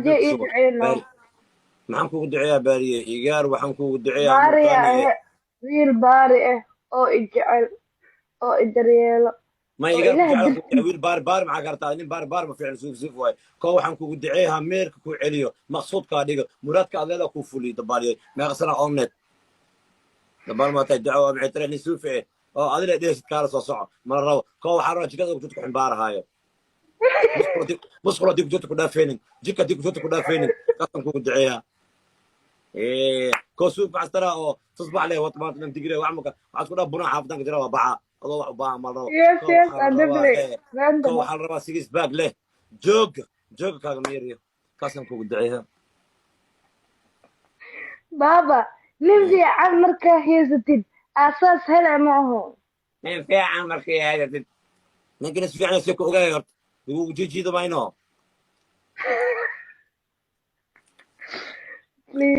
Jee ii duceeno. Maxaan kugu duceeyaa, baariye igaar? Waxaan kugu duceeyaa Baariya murtaani. Ah, wiil baari ah oo i jecel oo i daryeelo Ma oo igaar ku Ilaah jecel dartiis. Wiil baari baari maxaa kartaa? Nin baari baari ma fiicin, suuf suuf waaye. Koo waxaan kugu duceeyaa meerka ku celiyo, maqsuudkaa dhigo, muraadka aad leedaa kuu fuliyo. Dabaaliye meeqa sana oomneed dabaal maa tahay? Duco waa maxay tare? Nin suufi eh oo adila dheesid kaala soo soco mala rabo. Koo waxaa rabaa jikada kujirta ku ximbaarahaayo, musqul haddii kujirta ku dhaafeynin, jika haddii kujirta ku dhaafeynin, kaasaan kugu duceeyaa. Koo suuf maxastara oo tusbax leh wata maanta dhan digre wax maka waxaad ku dhaa bunaa xaafadanka jira waa baxa adoo wax u baahan mala rabo. Yes. Koo Yes. waxaa la rabaa Definitely. Koo Random. waxaa la rabaa six pack leh, jooga jooga kaaga meeriyo, kaasaan kugu duceeyaa. Baaba, nin fiican markaa haysatid aasaas hela ma aho. Nin fiican markay haysatid, ninkan is fiican si ku ogaay horta lagugu jiijiido mayno. Please.